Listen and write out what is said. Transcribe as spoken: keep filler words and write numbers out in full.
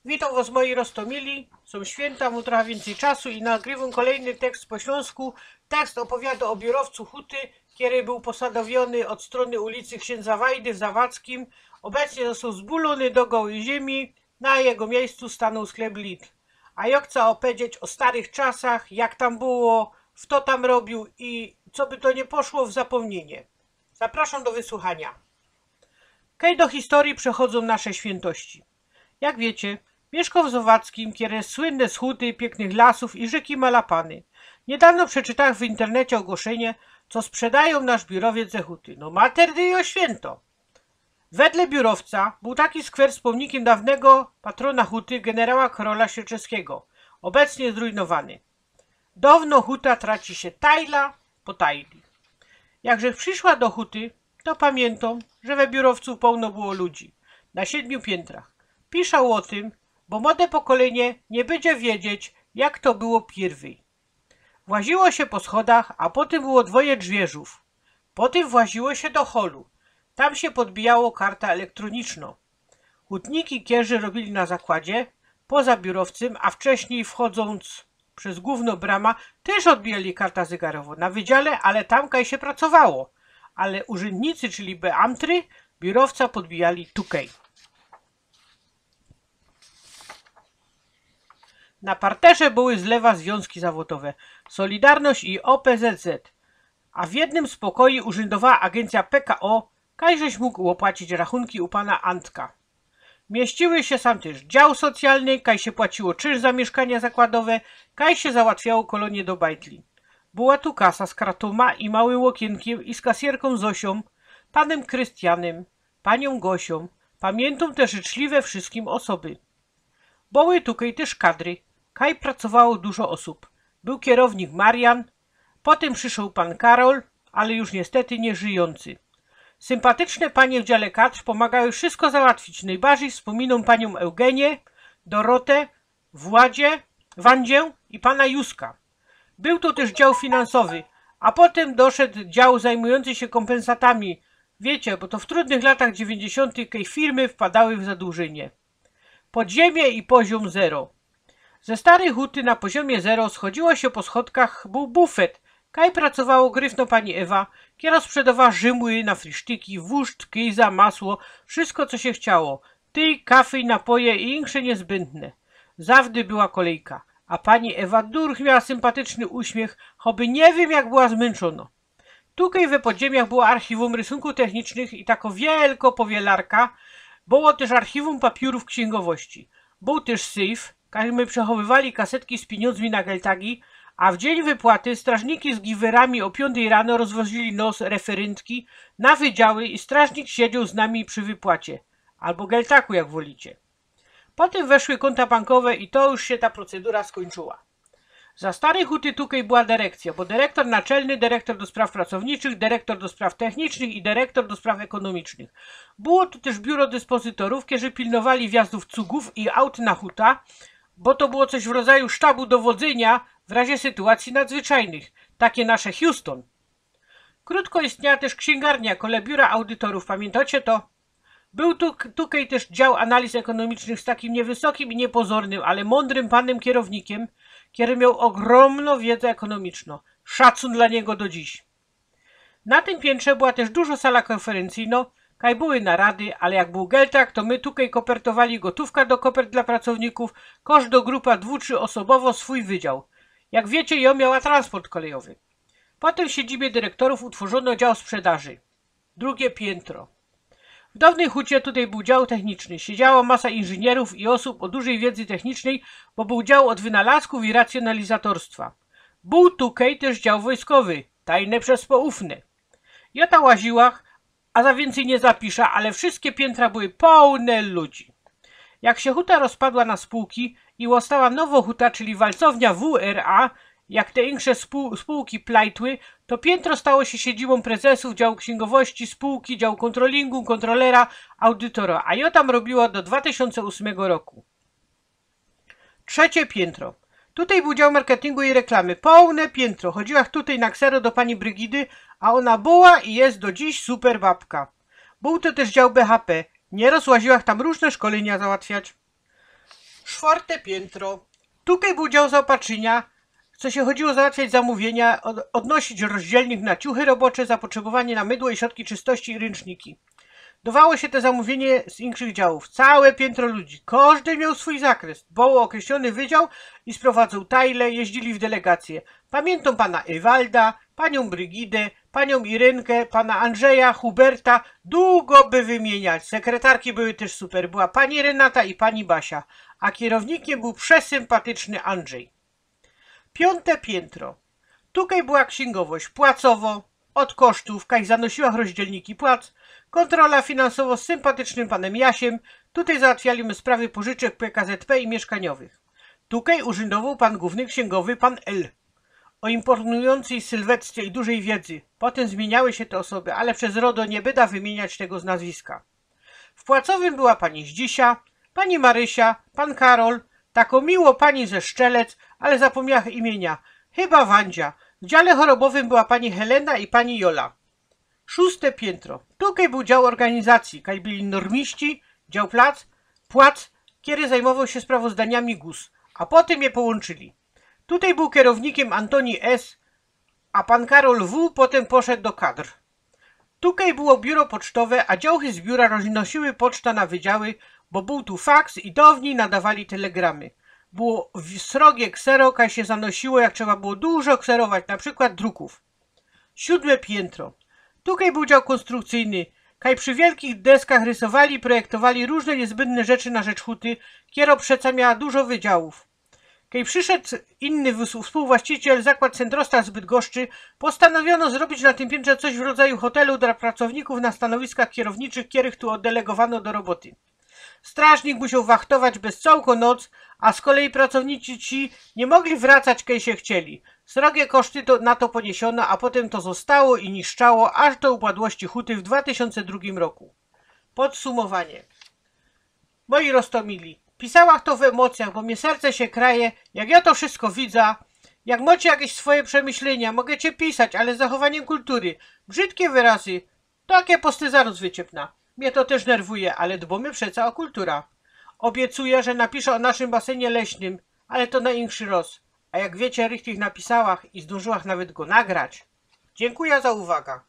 Witōm wos, moji roztōmili. Sōm świynta, mōm trocha wiyncyj czasu i nagrywōm kolejny tekst po ślōnsku. Tekst ôpowiadŏ ô biurowcu huty, kery bōł posadowiōny ôd strōny ulicy Ksiyndzŏ Wajdy w Zawadzkim. Ôbecnie zostoł zbulōny do gołyj ziymi. Na jego miyjscu stanōł sklep Lidl. A jŏ chcã ôpedzieć ô starych czasach, jak tam było, fto tam robiōł i coby to niy poszło w zapōmniynie. Zaprŏszōm do wysłuchaniŏ. Kej do historyje przechodzōm nasze świyntości? Jak wiycie, miyszkōm w Zawadzkim, kery słynne z huty, piyknych lasōw i rzyki Malapany. Niydŏwno przeczytałach w internecie ôgłoszynie, co sprzedajōm nasz biurowiec ze huty. No mater dyjo, świynto! Wedle biurowca bōł taki skwer z pōmnikym dŏwnego patrōna huty, generała Karola Świerczewskigo. Ôbecnie zrujnowany. Dŏwno huta traci sie tajla po tajli. Jak żech prziszła do huty, to pamiyntōm, że we biurowcu połno było ludzi. Na siedmiu piyntrach. Piszoł ô tym, bo młode pokolynie niy bydzie wiedzieć, jak to było piyrwyj. Właziło sie po schodach, a potym było dwoje drzwiyrzōw. Potym właziło sie do holu. Tam sie podbijało karta elektrōniczno. Hutniki, kerzy robiyli na zakładzie, poza biurowcym, a wcześnij wchodzōnc bez głōwnŏ brama, tyż odbijali karta zygarowo na wydziale, ale tam kaj sie pracowało. Ale urzindnicy, czyli beamtry, biurowca podbijali tukej. Na parterze były z lewa zwiōnzki zawodowe Solidarność i O P Z Z, a w jednym z pokoji urzyndowała agencja P K O, kaj żeś mōg ôpłacić rachunki u pana Antka. Miyściły sie sam tyż dział socjalny, kaj sie płaciło czynsz za miyszkania zakładowe, kaj sie załatwiało kolonie do bajtli. Była tu kasa z kratōma i małym ôkiynkiym i z kasjerkōm Zosiōm, panym Krystianym, paniōm Gosiōm. Pamiyntōm te życzliwe wszyskim ôsoby. Były tukej tyż kadry, kaj pracowało dużo ôsōb. Bōł kierownik Marian, potym prziszoł pan Karol, ale już niystety niyżyjōncy. Sympatyczne panie w dziale kadr pōmagały wszysko załatwić. Nojbardzij wspōminōm paniōm Eugenię, Dorotę, Władzie, Wandzie i pana Józka. Bōł tu tyż dział finansowy, a potym doszedł dział zajmujōncy sie kōmpensatami. Wiycie, bo to w trudnych latach dziewiyńćdziesiōntych, kej firmy wpadały w zadłużynie. Podziymie i poziōm zero. Ze starej huty na poziōmie zero schodziło sie po schodkach, bōł bufet, kaj pracowało gryfno pani Ewa, kero sprzedowała rzymły na frisztyki, wurzt, kyza, masło, wszysko, co sie chciało. Tyj, kafyj, napoje i insze niyzbōndne. Zawdy była kolejka, a pani Ewa durch miała sympatyczny uśmiych, choby niy wiym, jak była zmynczōnŏ. Tukej we podziymach było archiwum rysunków technicznych i tako wielko powielarka. Było tyż archiwum papiōrōw ksiyngowości. Bōł tyż syf, kaj my przechowywali kasetki z piniōndzmi na geltagi, a w dziyń wypłaty strażniki z giwerami ô piōntyj rano rozwozili nos, referyntki, na wydziały i strażnik siedzioł z nami przi wypłacie. Abo geltaku, jak wolicie. Potym weszły kōnta bankowe i to już sie ta procedura skōńczyła. Za starej huty tukej była dyrekcyjŏ, bo dyrektor naczelny, dyrektor do spraw pracowniczych, dyrektor do spraw technicznych i dyrektor do spraw ekōnōmicznych. Było tu tyż biuro dyspozytorōw, kerzy pilnowali wjazdōw cugōw i aut na hutã, bo to było coś w rodzaju sztabu dowodzynio w razie sytuacyji nadzwyczajnych. Takie nasze Houston. Krōtko istniała tyż ksiyngarnia kole biura audytorōw, pamiyntŏcie to? Bōł tu, tukej tyż dział analiz ekōnōmicznych z takim niywysokim i niypozornym, ale mōndrym panym kierownikiym, kery mioł ôgrōmno wiedzã ekōnōmicznŏ. Szacun dlŏ niego do dziś. Na tym piyntrze była tyż dużo sala kōnferyncyjnŏ, kaj były narady, ale jak bōł geltak, to my tukej kopertowali gotōwka do kopert dlŏ pracownikōw, kożdŏ grupa dwu-, trzyosobowo swōj wydział. Jak wiycie, jŏ miała transport kolejowy. Potym w siedzibie dyrektorōw utworzono dział sprzedaży. Drugie piyntrŏ. W dŏwnyj hucie tutej bōł dział techniczny. Siedziała masa inżynierōw i ôsōb ô dużej wiedzy technicznyj, bo bōł dział ôd wynalazkōw i racjōnalizatorstwa. Bōł tukej tyż dział wojskowy, tajne przez poufne. Jŏ tam łaziła, a za wiyncyj niy zapisza, ale wszyskie piyntra były połne ludzi. Jak sie huta rozpadła na spōłki i ôstała nowo huta, czyli walcownia W R A, jak te insze spōł-, spōłki plajtły, to piyntrŏ stało sie siedzibōm prezesōw, dział ksiyngowości, spōłki, dział kōntrolingu, kōntrolera, audytora, a jŏ tam robiła do dwa tysiōnce ôsmego roku. Trzecie piyntrŏ. Tutej bōł dział marketingu i reklamy. Połne piyntrŏ. Chodziłach tutej na ksero do pani Brygidy, a ôna była i je do dziś super babka. Bōł to tyż dział B H P. Niyroz łaziłach tam rōżne szkolynia załatwiać. Sztwŏrte piyntrŏ. Tukej bōł dział zaopatrzynia, co sie chodziło załatwiać zamōwienia, ôd-, ôdnosić rozdzielnik na ciuchy robocze, zapotrzebowanie na mydło i środki czystości i rynczniki. Dŏwało sie te zamōwienie z inkszych działōw. Cołke piyntrŏ ludzi. Kożdy mioł swōj zakres. Bōł ôkreślōny wydział i sprowadzōł tajle, jeździli w delegacje. Pamiyntam pana Ewalda, paniōm Brygidã, paniōm Irynkã, pana Andrzeja, Huberta. Dugo by wymieniać. Sekretarki były tyż super. Była pani Rynata i pani Basia. A kierownikiym bōł przesympatyczny Andrzej. Piōnte piyntrŏ. Tukej była ksiyngowość płacowo, ôd kosztōw, kaj zanosiła rozdzielniki płac, kōntrola finansowo z sympatycznym panem Jasiym. Tutej załatwiali my sprawy pożyczek P K Z P i miyszkaniowych. Tukej urzyndowoł pan głōwny ksiyngowy, pan L. Ô imponujōncyj sylwetce i dużej wiedzy. Potym zmiyniały sie te ôsoby, ale przez RODO niy byda wymieniać tego z nazwiska. W płacowym była pani Zdzisia, pani Marysia, pan Karol, takŏ miłŏ pani ze Szczelec, ale zapōmniałach imiynia. Chyba Wandzia. W dziale chorobowym była pani Helena i pani Jola. Szōste piyntrŏ. Tukej bōł dział ôrganizacyje, kaj byli normiści, dział plac, płac, kiery zajmowoł sie sprawozdaniami GUS, a potym je połōnczyli. Tutej bōł kierownikiym Antoni S., a pan Karol W. potym poszoł do kadr. Tukej było biuro pocztowe, a działchy z biura roznosiły poczta na wydziały, bo bōł tu faks i do nij nadŏwali telegramy. Było w-, srogie ksero, kaj sie zanosiło, jak trzeba było dużo kserować, na przikłŏd drukōw. Siōdme piyntrŏ. Tukej bōł dział kōnstrukcyjny, kaj przi wielkich deskach rysowali i projektowali rōżne niyzbydne rzeczy na rzecz huty, kierŏ przeca miała dużo wydziałōw. Kej prziszoł inny wōs-, wspōłwłŏściciel, zakłŏd Centrostar z Bydgoszczy, postanowiono zrobić na tym piyntrze coś w rodzaju hotelu dlŏ pracownikōw na stanowiskach kierowniczych, kierych tu ôddelegowano do roboty. Strażnik musioł wachtować bez cołkõ noc, a z kolei pracownicy ci niy mogli wracać, kej sie chcieli. Srogie koszty to, na to poniesiono, a potym to zostało i niszczało aż do upadłości huty w dwa tysiōnce drugim roku. Podsumowanie. Moji roztōmili, pisałach to w emocyjach, bo mie serce sie kraje, jak jŏ to wszysko widza. Jak mŏcie jakeś swoje przemyślynia, możycie pisać, ale z zachowaniym kultury. Brzidkie wyrazy, to jak jŏ posty zarŏz wyciepnã. Mie to tyż nerwuje, ale dbōmy przeca ô kultura. Ôbiecuja, że napiszã ô naszym basenie leśnym, ale to na inszy roz. A jak wiecie, richtig napisałach i zdōnżyłach nawet go nagrać. Dziynkuja za uwaga.